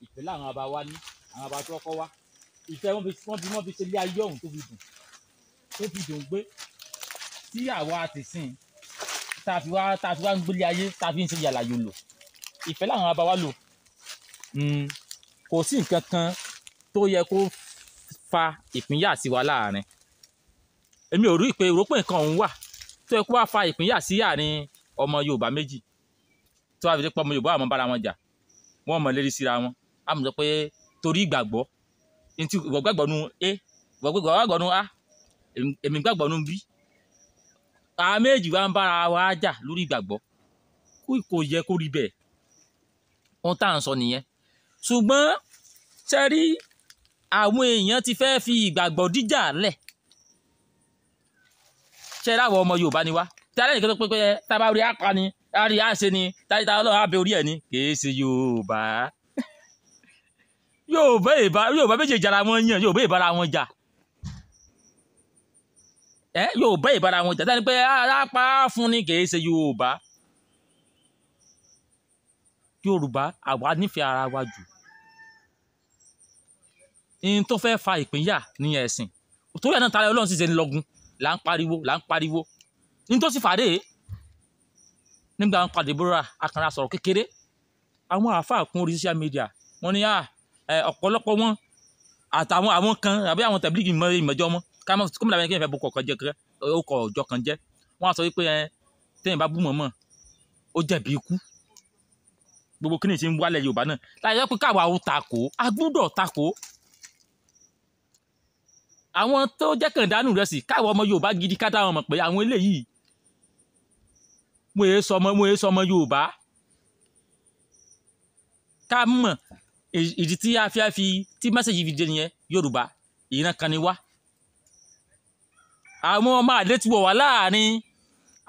Ìfẹ́ làwọn bàbá wa ní, àwọn bàbá tó kọ́ wa. Ìfẹ́ wọ́n fi ṣe ilé ayé ọ̀hún tó fi dùn, tó fi dùn gbé. Tí àwa ti sìn, tá a fi wá ń gbélé ayé, tá a fi ń ṣe yàlà yòlò. Ìfẹ́ làwọn bàbá wa lò. Kò sí nǹkan kan tó yẹ kó fa ìpínyà sí wa láàrin. Èmi ò rí pé rò pé nǹkan ọ̀hún wà tó yẹ kó wá fa ìpínyà sí àárín ọmọ Yorùbá méjì. Tó wá fi dé pé ọmọ Yorùbá àwọn bára wọn jà, wọ́n mọ̀ lérí síra wọn. A mọ̀ sọ pé torí ìgbàgbọ́, ntí ìwọ gbàgbọ́ nu A, ìwọ gbàgbọ́ nu A, èmi gbàgbọ́ nu B. Àwa méjì wá ń bára wa jà lórí ìgbàgbọ́. Kò yẹ kó rí bẹ́ẹ̀. Ohun tá à ń sọ nìyẹn. Ṣùgbọ́n ṣe rí àwọn èèyàn ti fẹ́ fi ìgbàgbọ́ díjà lẹ̀. Ṣe rí àwọn ọmọ Yorùbá ni wá. Tí alẹ́ nìkan tó pé tá a bá rí apá ni, a rí àṣẹ ni, tá a Ọlọ́run á bẹ orí ẹ̀ ni, kì í ṣe Yorùbá. Yorùbá méjèèjì ara wọn yàn, Yorùbá ìbára wọn jà. Yorùbá ìbára wọn jà. Táni pé apá fún ni, kì í ṣe Yorùbá. Yorùbá àwa nífẹ̀ẹ́ ara wa jù. Ihun tó fẹ́ fa ìpínyà ní ẹ̀sìn. Torí ẹ̀ náà tara Ọlọ́run sì ṣe ń lọ́gun, là ń pariwo, là ń pariwo. Ihun tó sì fàdé nígbà wọn padà bóra akànra sọ̀rọ̀ kékeré. Àwọn àáfàá kún orí social media. Wọ́n ní ọ̀pọ̀lọpọ̀ wọn àtàwọn àwọn kan àbí àwọn tẹ̀blígì ìmọ̀jọ́ wọn. Ká mọ̀ kó mọ̀ dàbí ẹni kí ẹ fẹ́ bu kọ̀ọ̀kan jẹ kẹ́, ó kọ̀ ọjọ́ kan jẹ́. Wọ́n á sọ wípé tẹ́yìn bá bú mọ̀mọ́, ó jẹ̀bi ikú. Gbogbo kíni tí ń wálẹ̀ Yorùbá náà. Láyé pé káwa ó takò, a gbúdọ̀ takò. Àwọn tó jẹ́ kàndánù rẹ̀ sì káwa ọmọ Yorùbá gidi ká dáwọn mọ̀ pé àwọn eléyìí mo yé sọmọ Yorùbá. Ká mọ̀ ìdí tí a fi tí mẹ́sẹ̀gì fi dé nìyẹn. Yorùbá ìran kan ni wá. Àwọn ọmọ àlè ti wọ̀ wá láàrin.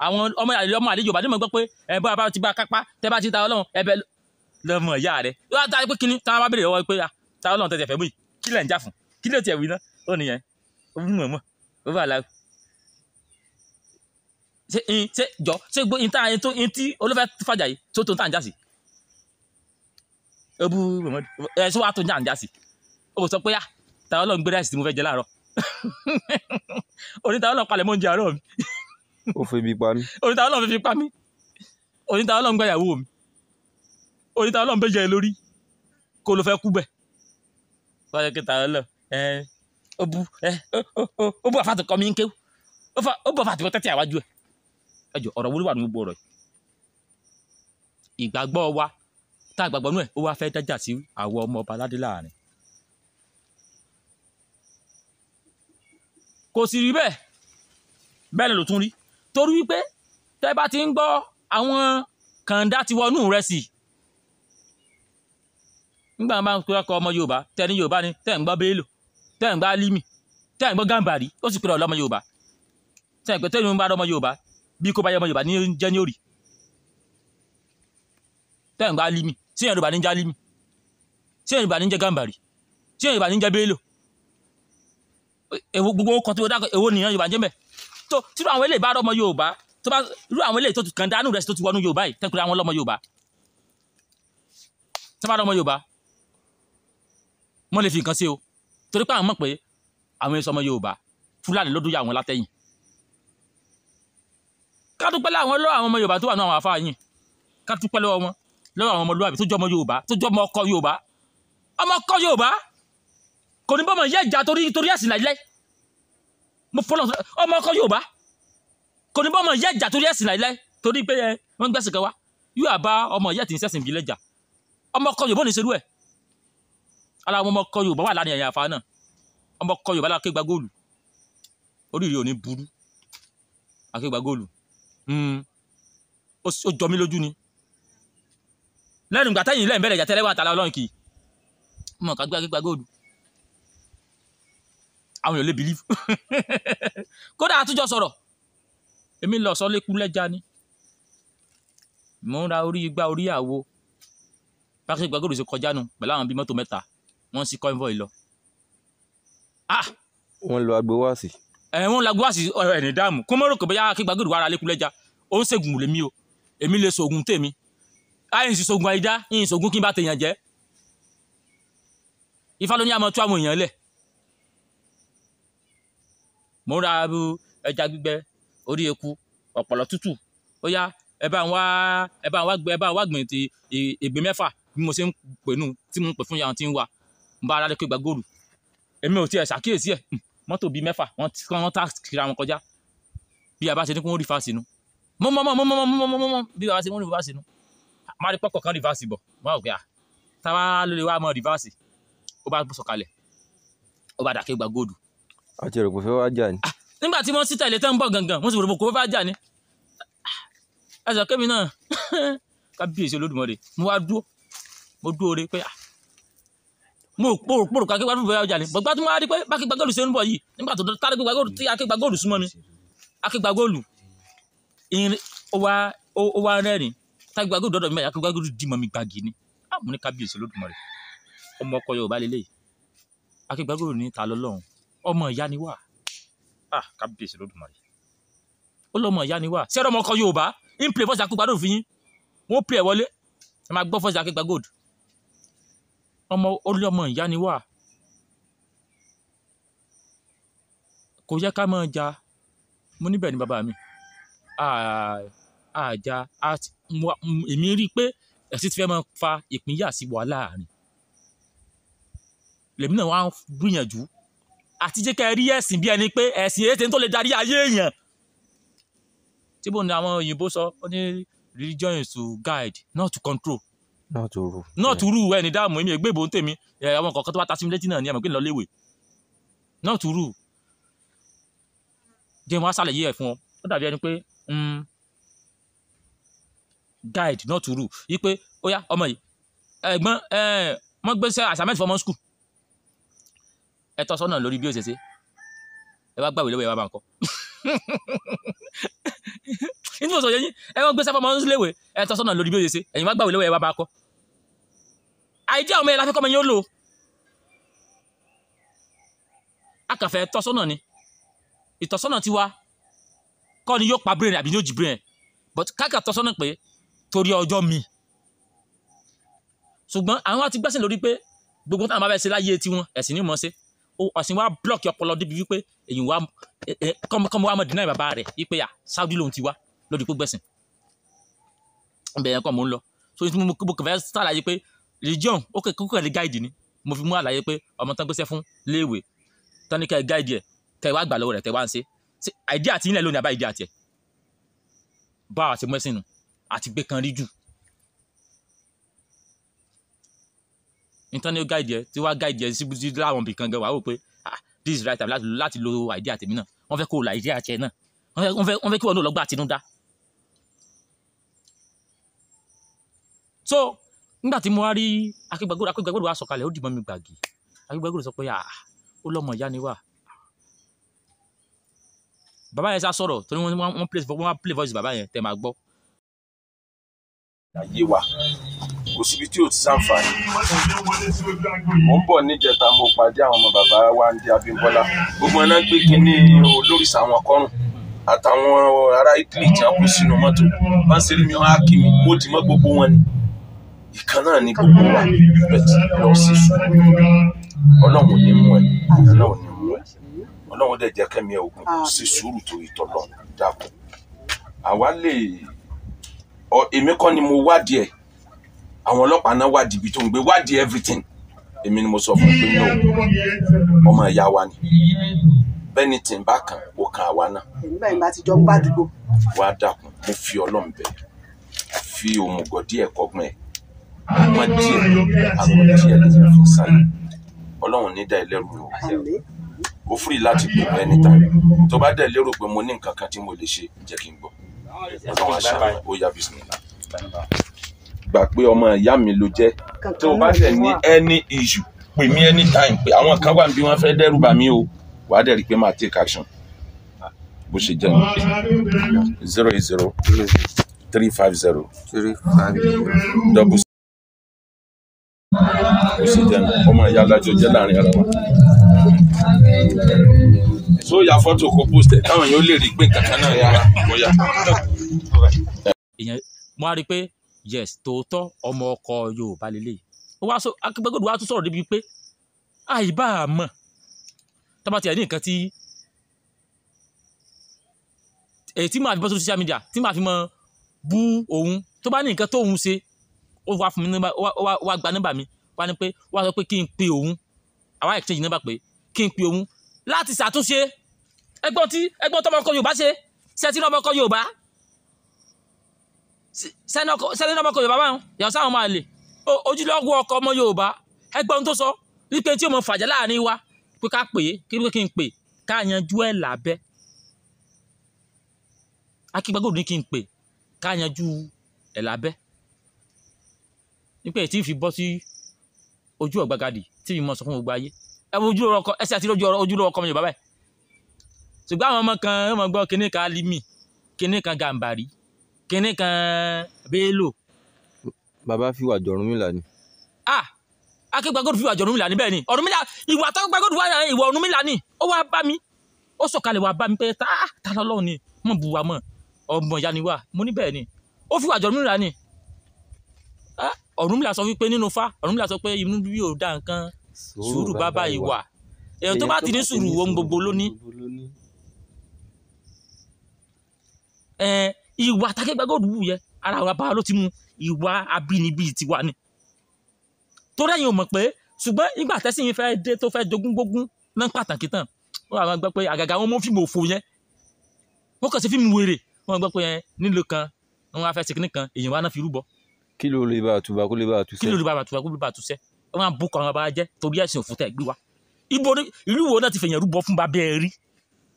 Àwọn ọmọ àlè Yorùbá ní mọ̀ gbọ́ pé ẹ bá ti bá kápá, tẹ́ bá ti ta Ọlọ́run ẹ bẹ lọ́mọ ìyá rẹ̀. Wọ́n á ta pé kíní táwọn bá béèrè lọ́wọ́ pé ta Ọlọ́run tẹ̀sẹ̀ fẹ́ mú yìí, kí lẹ̀ ń jà fún? Kí ló tiẹ̀ wí ná? Ó nìyẹn. Ó mú mọ̀ ó bá la. Ṣé jọ ṣé gbó ìta ẹni tó ẹni tí olófẹ́ fàjà yìí tó tó ń tà ń jà sí? Ó bú ẹ ṣé wàá tó ń jà ń jà sí? Ó sọ pé ta Ọlọ́run gbé ráìsì tí mo fẹ́ jẹ láàárọ̀. Oníta Ọlọ́run palẹ̀ mọ́ oúnjẹ àárọ̀ mi. Ó fi ibi pa mí. Oníta Ọlọ́run fi pa mí. Oníta Ọlọ́run gbá ìyàwó mi. Oníta Ọlọ́run bẹ́ jẹ lórí. Kó ló fẹ́ kú bẹ̀. Wọ́n yẹ kí ta Ọlọ́run ó bú ó bú àfàtì kọ́ mi ń kéwú. Ó bú àfàtì kọ́ tẹ́tí àwájú ẹ̀. Ẹ jọ ọ̀rọ̀ wúlò wà ní gbogbo ọ̀rọ̀ yìí. Ìgbàgbọ́ wa tá a gbàgbọ́ nú ẹ̀ ó wá fẹ́ dájà sí àwọn ọmọ ọba aládé láàrin. Kò sì rí bẹ́ẹ̀, bẹ́ẹ̀ ló tún rí. Torí wípé tẹ́ bá ti ń gbọ́ àwọn kàndá ti wọnú rẹ̀ sí. Nígbà máa ń pè ọkọ ọmọ Yorùbá, tẹ́ ní Yorùbá ni, tẹ́ ń gbọ́ Bello, tẹ́ ń gbọ́ Alimi, tẹ́ ń gbọ́ Gàmbàrí, ó sì pèrè ọlọ́mọ Yorùbá. Tẹ́ ń pè tẹ́yìn ń bá ọmọ Yorùbá, bí kò bá yẹ ọmọ Yorùbá ní jẹ́ ní òrì. Tẹ́ ń gbọ́ Alimi, sí Yorùbá ní jẹ́ Alimi, sí Yorùbá ní jẹ́ Gàmbàrí, sí Yorùbá ní jẹ́ Bello. Èwo gbogbo ọkọ̀ tí ó dákọ̀, èwo nìyẹn Yorùbá ń jẹ́ mẹ́. Tó tí àwọn eléyìí bá rọ́mọ Yorùbá, tó bá irú àwọn eléyìí tó ti kàn dánú rẹ̀ sí tó ti wọnú Yorùbá yìí, tẹ́kùrẹ́ àwọn ọlọ́mọ Yorùbá. Tó bá rọ́mọ Yorùbá, wọ́n lè fi nǹkan sí o. Torí pé àwọn mọ̀ pé àwọn èso ọmọ Yorùbá, Fúlàní ló dúyà àwọn látẹ̀yìn. Ká dúpẹ́ láwọn lọ́wọ́ àwọn ọmọ Yorùbá tó wà ní àwọn àfáà yìí. Ká dúpẹ́ lọ́wọ́ wọn, lọ́wọ́ àwọn ọmọlúwàbí tó jẹ́ ọmọ Yorùbá, tó jẹ́ ọmọ ọkọ Yorùbá. Ọmọ ọkọ Yorùbá kò ní bọ́mọ yẹ ìjà torí ẹ̀sìn láìláì. Mo fọlọ́ ọmọ ọkọ Yorùbá kò ní bọ́mọ yẹ ìjà torí ẹ̀sìn láìláì, torí pé wọ́n gbẹ̀sìn kan wá. Yóò àbá ọmọ ìyá tí ń sẹ̀sìn ìbílẹ̀ jà. Ọmọ ọkọ Yorùbá ò ní ṣerú ẹ̀. Ara àwọn ọmọ ọkọ Yorùbá wà láàrin ẹ̀yà àfa náà. Ọmọ ọkọ Yorùbá lára kégbá góòlù. Oríire ò ní burú. Akégbá góòlù. Ó jọ mí lójú ni. Lẹ́nu ìgbà tẹ́yìn lẹ́yìn bẹ̀rẹ̀ ìjà tẹ́lẹ̀ wà tààlà Ọlọ́run kì í. Mọ̀ ká gbé akégbá góòlù. Àwọn èèyàn lè bìlífù. Kódà àtúnjọ sọ̀rọ̀. Èmi lọ sọ lékú lẹ́ja ni. Mò ń ra orí igbá orí àwo. Bákẹ́ gbàgòrò ṣe kọjá nu pẹ̀lú àwọn bíi mọ́tò mẹ́ta. Wọ́n sì convoy lọ. Wọ́n lọ agbowáàsì. Wọ́n lọ agbowáàsì ẹ̀ní dààmú. Kó mọ́ rò pé bóyá kí gbàgòrò wàrà lékú lẹ́ja. Ó ń ṣègùn lèmi o. Èmi lè ṣògùn tèmi. Àyìn sì ṣògùn àìdá, ìyìn ṣògùn kí n bá tèèyàn jẹ́. Ifá ló ní àmọ́ tú àwọn èèyàn lẹ̀. Mo ń ra ẹja gbígbẹ, orí eku, ọ̀pọ̀lọ́ tútù. Ó yá, ẹ bá ń wá, ẹ bá ń wá gbẹ, ẹ bá ń wá gbìn ti ìgbín mẹ́fà bí mo ṣe ń pè nù tí mo ń pè fún yàrá tí ń wá. Mo bá ara lè pé gba góòlù. Èmi ò tiẹ̀ ṣàkíyèsí ẹ̀. Mọ́tò bíi mẹ́fà wọ́n ti wọ́n tá kíra wọn kọjá. Bí a bá ṣe ní kí wọ́n rí fásì nu. Mọ́ mọ́ mọ́ mọ́ mọ́ mọ́ mọ́ mọ́ bí a bá ṣe wọ́n rí fásì nu. Má rí pọ́kọ̀ kan rìfásì bọ̀. Wọ́n á rò pé à táwa ló lè wá mọ́ rìfásì. Ó bá sọ̀kalẹ̀. Ó bá dàkẹ́ gba góòlù. A ti rò pé fẹ́ wá jà ni. Nígbà tí wọ́n sí tẹ̀lé tán ń bọ̀ gangan, wọ́n sì rò pé kò fẹ́ jà ni. Ẹ sọ kémi náà, kábíyèsí Olódùmarè, mo wá dúró, mo dúró re pé mo rò pé akéwà fẹ́ jà ni. Bọ̀gbá tí mo wá rí pé bákẹ́gbà góòlù ṣe ń bọ̀ yìí, nígbà tó tá tí akégbà góòlù súnmọ́ mi, akégbà góòlù, ó wá rẹ́rìn-ín, tágbà góòlù dọ́dọ̀ mi báyìí, akégbà góòlù dì mọ́ mi gbàgì ni. Mo ní kábíyèsí Olódùmarè, ọmọ ọkọ Yorùbá lélẹ́yìí. Akégbà góòlù ní ta lọ́lọ́run, ọmọ ìyá ni wá. Kábíyèsí Olódùmarè, ó lọ́mọ ìyá ni wá. Ṣé ọmọ ọkọ Yorùbá ń play voice akégbà góòlù fún yín? Wọ́n play ẹ̀ wọlé, ẹ máa gbọ́ voice akégbà góòlù. Ọmọ ó lọ́mọ ìyá ni wá. Kò yẹ ká máa jà. Mo níbẹ̀ ni bàbá mi. Àjà, èmi rí i pé ẹ̀sìn ti fẹ́ máa fa ìpínyà sí wa láàrin. Lèmi náà wá ń gbìyànjú àti jẹ́ ká rí ẹ̀sìn bí ẹni pé ẹ̀sìn ètè tó lè darí ayé èèyàn. Tí bò ní àwọn òyìnbó sọ, ó ní religion is to guide, not to control. Not to rule. Not to rule. Ẹni dáàmú èmi ègbé ìbò ń tèmi. Àwọn kọ̀ọ̀kan tó bá ta sí mi létí náà ni àmọ́ pé ń lọ léwe. Not to rule. Jẹ́ wọn á ṣàlàyé ẹ̀ fún ọ. Ó dàbí ẹni pé guide, not to rule. Yí pé ó yá ọmọ yìí, ẹ̀gbọ́n wọ́n gbé sẹ́ assignment for ọmọ school. Ẹ tọ́ sọ́nà lórí bí ó ṣe ṣe. Ẹ wá gbàwé lọ́wọ́ ẹ wá bá ń kọ́. Ní mo sọ yẹn yín, ẹ wọ́n gbé sẹ́ fọmọ léwe, ẹ tọ́ sọ́nà lórí bí ó ṣe ṣe, ẹ̀yin wá gbàwé lọ́wọ́ ẹ wá bá ń kọ́. Àìdí àwọn ọmọ yẹn la fẹ́ kọ́ ọmọ yẹn ó lò. A kàn fẹ́ tọ́ sọ́nà ni. Ìtọ́sọ́nà tiwa kọ́ ni yóò pa brain àbí yóò jí brain. But káàkiri tọ́sọ́nà pé torí ọjọ́ mi. Ṣùgbọ́n àwọn ti gbẹ́sìn lórí pé gbogbo táwọn bá fẹ́ ṣe láyé tiwọn, ẹ̀sìn ni mọ̀ ṣe. Ẹ̀sìn wa blọ́ọ̀kì ọpọlọ débi wípé èyí wa kọ́mọ wa mọ̀ dínà bàbá rẹ̀ wípé à Saudi lòun ti wá lórí pé gbẹ̀sìn. Ibẹ̀ yẹn kọ́ mò ń lọ. So mo kàn fẹ́ ṣàlàyé pé religion ó kàn lè guide ni. Mo fi mú àlàyé pé ọmọ tán gbéṣẹ́ fún léèwé tán ní ká ẹ guide ẹ̀ tẹ wá gbà lọ́wọ́ rẹ̀ tẹ wá ń ṣe. Idea àti ilẹ̀ lónìí àbá idea àti ẹ̀. Bá a ṣe mú ẹ̀sìn nù àti gbé kan rí jù. Internal guide ẹ tí wàá guide ẹ síbi tí láwọn ibì kan gan wàá wò pé this is right time láti lo idea tèmi náà. Wọ́n fẹ́ kó o la idea tiẹ̀ náà. Wọ́n fẹ́ kí wọ́n náà lọ gbà tinúdá. So nígbà tí mo wá rí Akégbàgbọ́dọ̀, Akégbàgbọ́dọ̀ wá sọ̀kalẹ̀, ó dìbọn mi gbàgì. Akégbàgbọ́dọ̀ sọ pé ó lọ́mọ ìyá ni wá. Bàbá yẹn sá sọ̀rọ̀ torí wọ́n play voice bàbá yẹn tẹ̀ máa gbọ́. Ayé wa kò síbi tí ò ti ṣàǹfààní. Mo ń bọ̀ níjẹta, mo pàdé àwọn ọmọ bàbá wa ń di Abímbọ́lá. Gbogbo wọn náà gbé kínní olórìṣà wọn kọ́rùn àtàwọn ará Italy tí wọ́n kó sínú mọ́tò. Bá ń ṣe rí mi, wọ́n á kí mi, mo dì mọ́ gbogbo wọn ni. Ìkan náà ni gbogbo wa bẹ̀tì lọ sí sùúrù. Ọlọ́run ò ní mú ẹ, Ọlọ́run ò ní mú ẹ. Ọlọ́run dẹ̀ jẹ́ kẹ́mi ẹ̀ ogun sí sùúrù torí tọ́lọ́ dákun. Àwa lè èmi kọ́ ni mo wádìí ẹ̀. Àwọn ọlọ́pàá náà wádìí ibi tó ń gbé, wádìí everything. Èmi ni mo sọ fún un pé no, ọmọ ìyá wa ni. Bẹ́ẹ̀ni tí ń bá kan, ó kan àwa náà. Èmi báyìí bá ti jọ ń gbàdúgbò. Wá dákun, mo fi Ọlọ́run bẹ̀. Fi òmùgọ̀ díẹ̀ kọ́gbọ́n ẹ̀. Ọgbọ́n díẹ̀, àgọ́ díẹ̀ lè fi sáyé. Ọlọ́run ní dá ẹlẹ́rù o. O free láti pè mí anytime. Tó bá dẹ̀ lérò pé mo ní nǹkan kan tí mo lè ṣe, jẹ́ kí n gbọ́. Ọlọ́run àṣà ó yá bismillah. Gbà pé ọmọ ìyá mi ló jẹ́. Tó o bá dẹ̀ ní any issue, pè mí anytime pé àwọn kan wà bí wọ́n fẹ́ dẹ́rù bà mí o. Wàá dẹ̀ rí i pé máa take action. Bó ṣe jẹ́ ní 080 350 350 double. Bó ṣe jẹ́ ní ọmọ ìyá alájọ jẹ́ láàrin ara wa. So ya fọ́tò kó post ẹ̀ káwọn yóò lè rí i pé nǹkan kan náà yára bóyá. Èèyàn mo á rí i pé yes, tòótọ́ ọmọ ọkọ Yorùbá lélẹ́yìí. Ó wá sọ Akégbàgbọ́dọ̀ wá tún sọ̀rọ̀ débi pé Àìbá àmọ́ tó bá tiẹ̀ ní nǹkan tí èyí tí màá fi bọ́ sórí social media tí màá fi mọ bú òun, tó bá ní nǹkan tó òun ṣe, ó wá fún mi nọ́mbà, ó wá gba nọ́mbà mi, wá ní pé wá sọ pé kí n pe òun, àwa exchange nọ́mbà pé kí n pe òun láti ṣàtúnṣe. Ẹgbọ́n tí ẹgbọ́n tọmọ ọkọ Yorùbá ṣe ṣe tí ọmọ ọkọ Yorùbá sẹ́ni ọmọ ọkọ Yorùbá báwọn yàtọ̀ sáwọn máa lè ojúlọ́wọ́ ọkọ ọmọ Yorùbá. Ẹgbọ́n tó sọ wípé tí o mọ fàjà láàrin wa pé ká pè é, kí n pè ká yanjú ẹ̀ lábẹ́. Akígbagold ní kí n pè ká yanjú ẹ̀ lábẹ́, wípé tí n fi bọ́ sí ojú ọ̀gbagadì tí mi mọ̀ sọ fún gbogbo ayé. Ẹ wo ojúlówó ọkọ ẹsẹ̀ àti ojúlówó ọkọ ọmọ Yorùbá báyìí. Ṣùgbọ́n àwọn ọmọ kan wọ́n mọ̀ gbọ́ kinní kan Alimi, kinní kan Gàmbàrí, kinní kan Bello. Bàbá fi wà jọ Ọ̀rúnmìlà ni. Ah, Akígbagold fi wà jọ Ọ̀rúnmìlà ni. Bẹ́ẹ̀ ni, Ọ̀rúnmìlà ìwà tó Akígbagold wà ìwà Ọ̀rúnmìlà ni. Ó wá bá mi, ó sọ̀kalẹ̀ wá bá mi pé tá lọ́lọ́ ni mọ̀ bu wa mọ̀ ọmọ ìyá ni wá. Mo ní bẹ́ẹ̀ ni, ó fi wà jọ Ọ̀rúnmìlà ni. Ọ̀rúnmìlà sọ wípé nínú Ifá, Ọ̀rúnmìlà sọ pé inú bí yóò dá nǹkan, sùúrù bàbá ìwà. Èèyàn tó bá ti ní sùúrù ohun gbogbo ló ní. Ìwà t'Akígbagold wù yẹ ara wa bá ló ti mú ìwà abínibí tiwa ni. Torí ẹ̀yin ò mọ̀ pé ṣùgbọ́n nígbà tẹ́sí yín fẹ́ dé tó fẹ́ jogún gbógún náà pàtàkì tán, wọ́n wà gbọ́ pé àgàgà wọn mú fíìmù òfò yẹn, wọ́n kàn sí fíìmù wèrè, wọ́n gbọ́ pé nílùú kan wọ́n wá fẹ́ ṣe kinní kan, èèyàn wa náà fi rúbọ. Kí ló lè bá àtúbà kó lè bá àtúnṣe? Kí ló lè bá àtúbà kó lè bá àtúnṣe? Wọ́n á bó kọ́ àwọn bá jẹ́ torí ẹ̀sìn òfò tẹ̀ gbé wa. Ibo ìlú wo náà ti fèèyàn rúbọ fún bàbá ẹ rí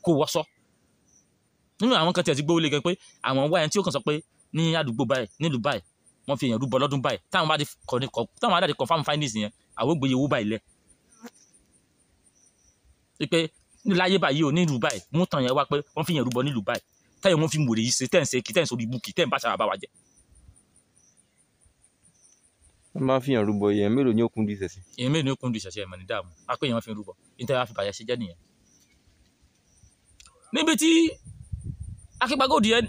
kó wọ́ sọ. Nínú àwọn kan tí ẹ ti gbówó lé gan pé àwọn wá ẹni tí ó kàn sọ pé ní àdúgbò báyìí nílùú báyìí wọ́n fi èèyàn rúbọ lọ́dún báyìí, táwọn bá ti táwọn bá ti confirm findings yẹn, àwọn ò gbé iye owó báyìí lẹ̀. Wípé láyé báyìí ò nílùú báyìí mú tàn yẹn wá pé wọ́n fi èèyàn rúbọ nílùú báyìí, táyọ̀ wọ́n fi mòrè yìí ṣe tẹ̀ ń ṣe kí tẹ̀ ń sórí ibùkì tẹ̀ ń bá ṣàrà bá wa jẹ. Wọ́n máa fi èèyàn rúbọ, èèyàn mélòó ni ó kún di ìṣẹ̀ṣẹ̀? Èèyàn mélòó ni ó kún di ìṣẹ̀ṣẹ̀ ẹ̀mọ̀ ní dààmú, á pé èèyàn fi rúbọ, nítorí wọ́n fi bàyẹ̀ ṣe jẹ́ nìyẹn. Níbi tí Akígbagold yẹn,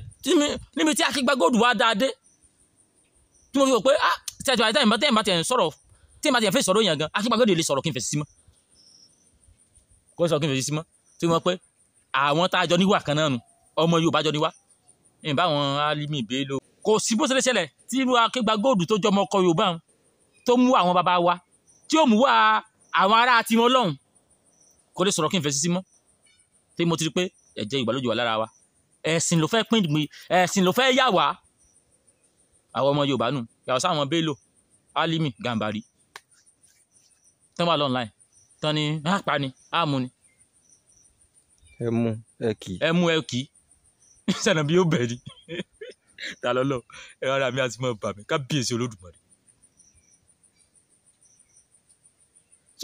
níbi tí Akígbagold wá dáa dé, tí mo fi rò pé ah tẹ́tí àti tẹ́yìn bá tiẹ̀ ń sọ̀rọ̀, tí n bá tiẹ̀ fẹ́ sọ̀rọ̀ yẹn gan, Akígbagold lè sọ̀rọ̀ kí n fèsì sí mọ́, kó sọ̀rọ̀ kí n fèsì sí mọ́, tí wọ́n pé àwọn tá a jọ níwà kan náà nu, ọmọ Yorùbá jọ níwà, ní bá àwọn Alimi Bello. Kò sí bó ṣe lè ṣẹlẹ̀ tí irú Akígbagold tó jọmọ ọkọ Yorùbá tó mú àwọn bàbá wa, tí ó mú wá àwọn ará tiwọn lọ́hùn, kò lè sọ̀rọ̀ kí n fèsì sí mọ́, tí mo ti rí pé ẹ̀jẹ̀ Yorùbá ló jù wá lára wa, ẹ̀sìn ló fẹ́ pín ìgbín, ẹ̀sìn ló fẹ́ yà wá àwọn ọmọ Yorùbá nù, yàtọ̀ sáwọn Bello, Alimi, Gàmbàrí tán wà lọ́nláìn tán ni á pa ni á mú ni. Ẹ mú ẹ kì í. Ẹ mú ẹ kì í sànà bí ó bẹ̀ ni ta lọ́lọ́ ẹ rárá mi àti mọ̀ bà mí kábíyèsí Olódùmarè.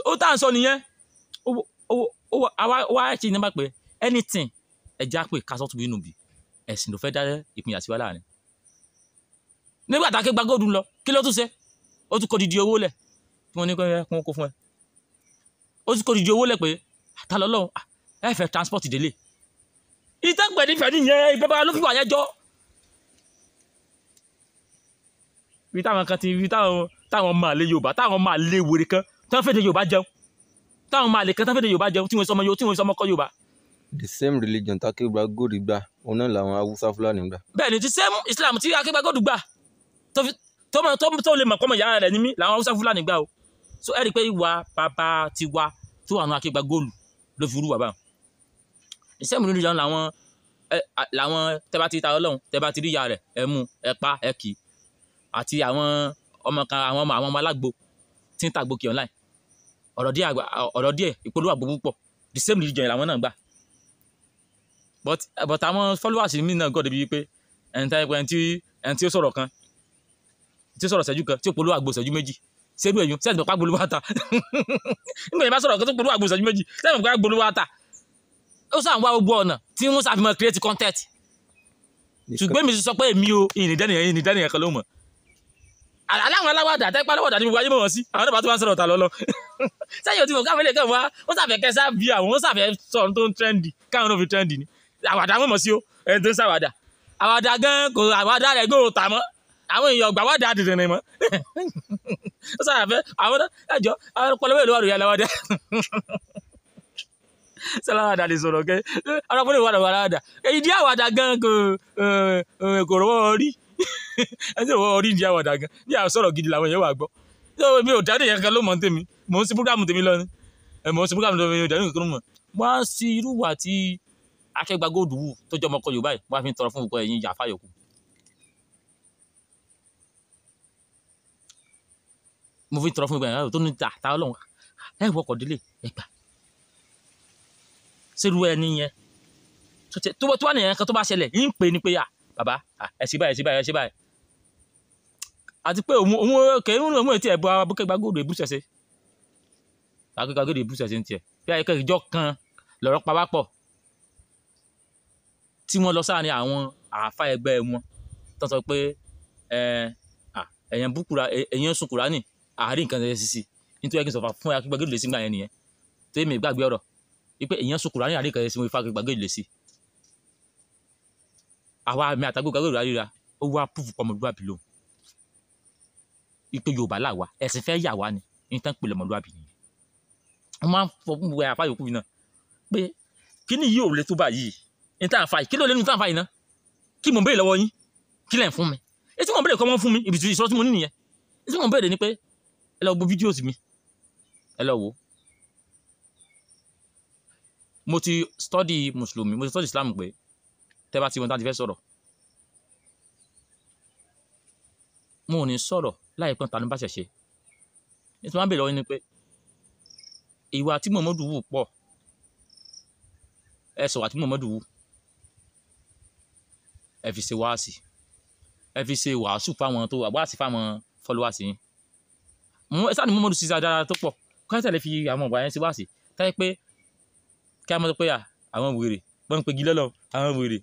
Ó tá à ń sọ nìyẹn, àwa ṣe ní bá pé anything ẹja pé kásán tó bínú bí ẹ̀sìn ló fẹ́ dá ìpínyà sí wa láàrin. Nígbà tá a Akígbagold lọ, kí ló tún ṣe? Ó tún kó didi owó lẹ̀ tí wọ́n ní kó kó fún ẹ. Ó tún kó didi owó lẹ̀ pé ta lọ́lọ́run ẹ fẹ́ transport délé. Ìtàgbẹ̀ nífẹ̀ẹ́ nìyẹn, ìbẹ́ bá ló fi wà yẹn jọ. Ibi táwọn kan ti ibi táwọn máa lé Yorùbá, táwọn máa lé wèrè kan tán fèdè Yorùbá jẹun, táwọn máa lè kan tán fèdè Yorùbá jẹun tí wọ́n sọmọ Yorùbá, tí wọ́n sọmọ kọ́ Yorùbá. The same religion t'Akígbagold gbà, òun náà làwọn Haúsá Fúlàní gbà. Bẹ́ẹ̀ ni the same Islam tí Akígbagold gbà tó lè mọ̀ kọ́mọ ìyá rẹ̀ ní mí làwọn Haúsá Fúlàní gbà o. So ẹ rí i pé ìwà bàbá tiwa tó wà nù Akígbagold ló fi rú wà báwọn. The same religion làwọn làwọn tẹ́ bá ti ta Ọlọ́run, tẹ́ bá ti rí ìyá rẹ̀, ẹ mú, ẹ pa, ẹ kì í. Àti àwọn ọmọ kan, àwọn ọmọ alágbo tí ń tàgbo kì online. Ọ̀rọ̀ díẹ̀ ìpolówó àgbo púpọ̀. The same religion làwọn náà gbà. But àwọn followers mi náà gọ́dọ̀ bíi pé ẹni tí ó sọ̀rọ̀ kan, tí ó sọ̀rọ̀ ṣẹ́jú kan, tí ó polówó àgbo ṣẹ́jú méjì, ṣerú ẹ̀yún sẹ́yìn pé agbo ló wá ta. Nígbà yẹn bá sọ̀rọ̀ kan tó polówó àgbo ṣẹ́jú méjì, sẹ́yìn pé agbo ló wá ta. Ó sàn wá gbogbo ọ̀nà tí wọ́n ṣàfihàn create content. Ṣùgbọ́n èmi sọ pé èmi o, ìrìndẹ́nìyàn kan ló mọ̀. Aláwọn aláwàdà tẹ́pá aláwàdà ní gbogbo ayé mọ̀ wọ́n sí, àwọn náà bá tó bá sọ̀rọ̀ ta lọ́lọ́. Sẹ́yìn ò tí mo káwọn ilé kan wá, wọ́n ṣàfẹ́ kẹsà bí àwọn, wọ́n ṣàfẹ́ sọ̀rọ̀ tó ń trendy, káwọn náà fi trendy ni. Àwàdà wọn mọ̀ sí o, ẹni tó ń ṣàwàdà. Àwàdà gan kò, àwàdà rẹ̀ gan ò tà mọ́. Àwọn èèyàn ọgbà wádà dìdìrín mọ́. Ó sábà fẹ́ àwọn ẹjọ́ àwọn ọpọlọ mélòó wà lórí aláwàdà. Sálàwàdà lè sọ̀rọ̀ kẹ́. Ọlọ́pàá wà lórí aláwàdà. Ìdí àwàdà gan kò rọwọ́ orí. Ẹni tí rọwọ́ orí ìdí àwàdà gan. Ní àwọn sọ̀rọ̀ gidi làwọn èèyàn wà gbọ́. Mi ò dáadé yẹn kan ló mọ̀ tèmi. Mò ń sí púrógírámù tèmi lọ ni. Mò ń sí púrógírámù tèmi, mi ò dáadé kankan ló mọ̀. Wọ́n á sí irú wà tí Akégbagóòdù wù tó jẹ́ ọmọ ọkọ Yorùbá yìí, wọ́n á fi ń tọrọ fún gbogbo ẹ̀yin àfáà yòókù. Mo fi ń tọrọ fún gbogbo ẹ̀yin tó ní ta ta Ọlọ́run ẹ wọkọ̀ délé ẹ gbà. Sẹ́rù ẹni yẹn tó wà nìyẹn kan tó bá ṣẹlẹ̀ ń pè ní pé à bàbá ẹ ṣe báyìí ẹ ṣe báyìí ẹ ṣe báyìí. Àti pé òun kẹ́ ń òun ètí ẹ̀ bọ Akégbagóòdù èbú ṣẹ̀ṣẹ̀. Akégbagóòdù èbú ṣẹ̀ṣẹ̀ ń tiẹ̀. Bí ayẹkẹ́ ìjọ kan lọ̀rọ̀ pa wá pọ̀ tí wọ́n lọ sáàrin àwọn àáfà ẹgbẹ́ wọn tó sọ pé ẹ̀yàn búkúra ẹ̀yàn sun Kùránì àárín nǹkan ṣe sí nítorí kí n sọ fún Akégbagóòdù lè sí gbà yẹn nìyẹn tó yẹ mi gbàgbé ọ̀rọ̀ wípé ẹ̀yàn sun Kùránì àárín nǹkan ṣe sí wọn ifá Akégbagóòdù lè sí. Àwa mi àtàgbé ríra ó wá púfù pọmọlúwàbí lòun wípé Yorùbá là wá ẹ̀sìn fẹ́ yà wá ni ní tán pè lọ́mọlúwàbí nìyẹn. Wọ́n máa ń fọ fún gbogbo àáfà yòókù náà pé kíní yìí ò le tó báyìí ní tá à ń fa yìí kí ló lé ní tá à ń fa yìí ná kí mò ń béèrè lọ́wọ́ yín kí lẹ̀ ń fún mi ètí mò ń béèrè kọ́ mọ́ fún mi ibi ìṣòro tí mo ní nìyẹn ètí mò ń béèrè ni pé ẹ lọ wo fídíòsì mi ẹ lọ wò mo ti study mùsùlùmí mo ti study Islam pé tẹ́ bá ti wọn tá ti fẹ́ sọ̀rọ̀ mo ò ní sọ̀rọ̀ láì pọ́n tani bá ṣẹ̀ṣẹ̀ ètí mò ń béèrè lọ́wọ́ yín ni pé ìwà tí Muhammadu wù pọ̀ ẹ sọ̀rọ̀ àti Muhammadu wù ẹ fi ṣe wáàsì ẹ fi ṣe wàásù fáwọn tó wáàsì fáwọn followers yín mo ẹ sáà ní Muhammadu ṣiṣẹ́ dára tó pọ̀ kọ́ńtà lè fi àwọn ọ̀gbà yẹn ṣe wáàsì táyé pé kí a mọ̀ pé àwọn wèrè wọ́n ń pe gilẹ́ lọ àwọn wèrè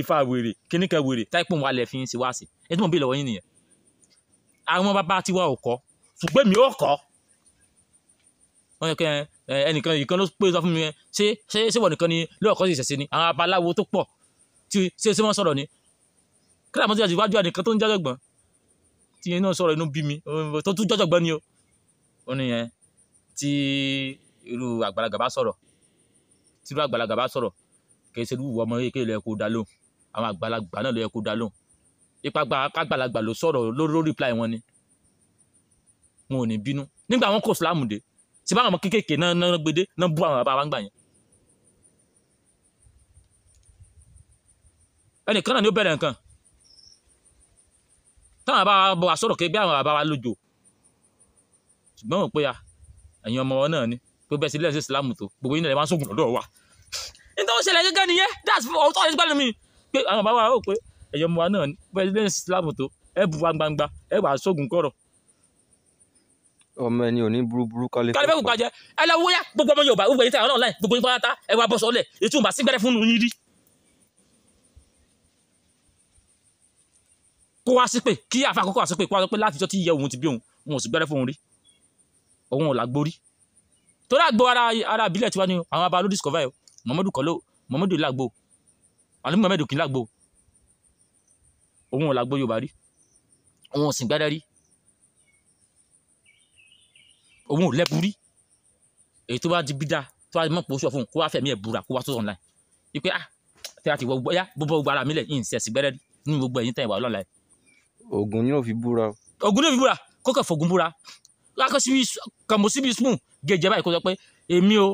ifá wèrè kíníkan wèrè táyé pé òun wà lẹ̀ fi ń ṣe wáàsì ẹ tí mo bí lọ́wọ́ yín nìyẹn àwọn bàbá tiwa ò kọ́ ṣùgbọ́n mi ò kọ́ wọ́n yẹ kẹ́ ẹnìkan ìkan ló pé sọ fún mi ṣé ṣé ṣé wọ́n nìkan ni lóòkọ́ sì ṣẹ̀ṣẹ̀ ni àwọn abaláwo tó pọ̀ tí ṣé ṣé wọ́n sọ̀rọ̀ ni kílà mọ́tò àti iwájú ànìkan tó ń jọ́jọ̀gbọ́n tí iná sọ̀rọ̀ inú bí mi tó tún jọ́jọ̀gbọ́n ni o ó ní yẹn tí irú àgbàlagbà bá sọ̀rọ̀ tí irú àgbàlagbà bá sọ̀rọ̀ kìí ṣe irú ọmọ kékeré ló yẹ kó dá lóhùn àwọn àgbàlagbà náà ló yẹ kó dá lóhùn ipa àgbàlagbà ló sọ̀rọ̀ lórí reply wọn ni wọn ò ní bínú nígbà wọn kò sílámù dé tí báwọn ọmọ kéékèèké náà náà gbédé náà bú àwọn bàbá wa ń gbà yẹn. Ẹnìkan náà ni ó bẹ̀rẹ̀ nǹkan táwọn bàbá wa bọ̀ wá sọ̀rọ̀ kébí àwọn bàbá wa lójó ṣùgbọ́n wọ́n pé ya ẹ̀yin ọmọ wọn náà ni pé bẹ́ẹ̀ sí ilé ẹ̀sìn ìsìlámù tó gbogbo yín náà lè máa ń sógun lọ́dọ̀ wa. Nítorí ó ṣẹlẹ̀ gẹ́gẹ́ nìyẹn that's ọ̀tọ̀ ẹ̀ gbọ́dọ̀ mi pé àwọn bàbá wa ó pé ẹ̀yin ọmọ wa náà ni bẹ́ẹ̀ sí ilé ẹ̀sìn ìsìlámù tó ẹ̀ bu wa gbangba ẹ̀ wà sógun kọ̀rọ̀. Ọmọ ẹni ò ní burúburú kálí kálí fẹ́ kó pàjẹ́ ẹ lọ wóyá gbogbo ọmọ Yorùbá gbogbo ẹ̀yin tí àwọn online gbogbo yín pátá ẹ wá bọ́ sọ́lẹ̀ ètò ìgbà sígbẹ́rẹ́ fún yín rí. Kó wá sí pé kí àfa àkọ́kọ́ wá sí pé kó wá sọ pé láti ìjọ́ tí ìyá òun ti bí òun òun ò sì gbẹ́rẹ́ fún òun rí òun ò lágbo rí torí àgbo ara ara ìbílẹ̀ tiwa ni àwọn abá ló discover ẹ̀ Muhammadu kọ́ ló Muhammadu lágbo àní Muhammadu kì í lágbo òun ò lágbo Yorùbá rí òun ò sì gbẹ́rẹ́ rí òun ò lẹ́bu rí èyí tó bá di bídà tó bá mọ̀ pé ó sọ fún un kó wá fẹ̀mí ẹ̀ búra kó wá tó online wípé ah tí a ti wọ ya gbogbo gbogbo ara mi lẹ̀ yìí ń sẹ̀sì gbẹ́rẹ́ rí nínú gbogbo ẹ̀yìn tẹ̀ wà lọ́la ẹ̀. Ògún ni ó fi búra. Ògún ni ó fi búra kó kàn fògùn búra lákọ̀ síbi kàmó síbi spoon gèjè báyìí kó sọ pé èmi o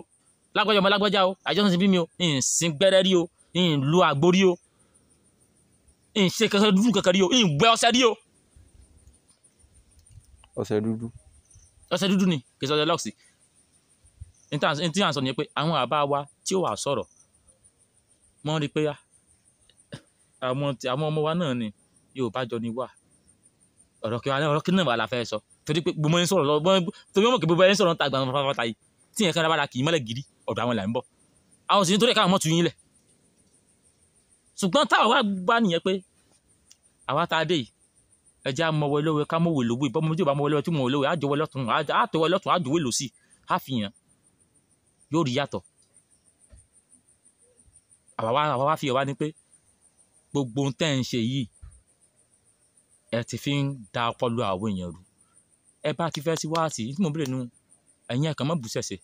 lágbájá ọmọ lágbájá o àjọ náà ti bí mi o ń sin gbẹ́rẹ́ rí o ń lu àgbo rí o ń ṣe kankan dúdú kankan rí o ń gbẹ ọṣẹ rí o. Ọṣẹ dúdú. Ọṣẹ dúdú ni kì í sọ ọṣẹ lọ́ọ̀sì. Ní tí à ń sọ nìyẹn pé àwọn àbá wa tí ó wà sọ̀rọ̀ wọ́n rí pé àwọn ọmọ wa náà ni Yorùbá jọ ni wà ọ̀rọ̀ kí ọ̀rọ̀ kí náà wà la fẹ́ sọ torí pé gbogbo ẹni sọ̀rọ̀ lọ torí wọ́n mọ̀ kí gbogbo ẹni sọ̀rọ̀ ń ta gbàngàn fáfáfá yìí tí yẹn kan bára kì í mọ́lẹ̀ gidi ọ̀dọ̀ àwọn là ń bọ̀ àwọn sì ní torí ẹ̀ káwọn mọ́ tu yín lẹ̀ ṣùgbọ́n táwa wá gbá nìyẹn pé àwa tá a dé yìí ẹ jẹ́ àmọ́wọ́ lọ́wọ́ ká mọ̀wé lówó ìbọn mọ́jú ìbá mọ́wọ́ lọ́wọ́ tí mọ̀wé lówó àjọwọ́ lọ́tún àtọwọ́ lọ́tún àjọwọ́ lòsì àfihàn yóò rí yàtọ̀ àwa wá fi ọ̀wá ni pé gbogbo ohun tẹ́ ń ṣe yìí Ẹ ti fi ń da ọpọlọ àwọn èèyàn rú. Ẹ bá ti fẹ́ sí wáàsí tí mo bèrè nu, ẹ̀yin ẹ̀ kàn mọ́ bù sẹ̀sẹ̀,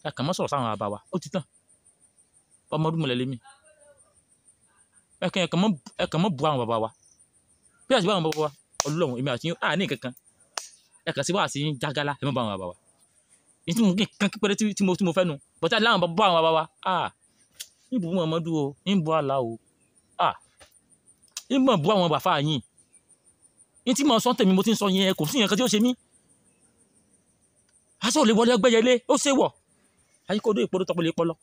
ẹ̀ kàn mọ́ sọ̀rọ̀ sáwọn bàbá wa, ó ti tàn. Ọmọ ọdún mọ̀lẹ́ lémi, ẹ̀ kàn mọ́ bu àwọn bàbá wa. Bí àti bá àwọn bàbá wa, Ọlọ́run èmi àti yín à ní kankan. Ẹ kàn sí wáàsí yín jágálá, ẹ mọ́ bá àwọn bàbá wa. Ní tí mo kí kan péré tí mo fẹ́ nu, bọ́tá láwọn bá àwọn bàbá wa, ń bu Muhammadu o, ń bu Allah o, ń mọ̀ bu àwọn bàfá yín. Ní tí mo sọ tèmi mo ti ń sọ yẹn, kò sí nǹkan tí ó ṣe mí. Aṣọ ò lè wọlé ọgbẹ́yẹlé, ó ṣe wọ̀. Ayíkọ́dọ̀ ìpọ́dọ̀ tọpọlẹ pọlọ.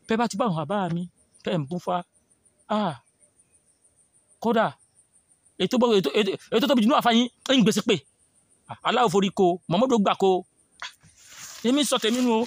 Bẹ́ẹ̀ bá ti bá àwọn bàbá mi, bẹ́ẹ̀ ń bú fa. Kódà ètò tóbi jù ní àfáyín ń gbèsè pé aláwọ̀ forí ko, Muhammadu gbà ko. Èmi sọ tèmi nu o.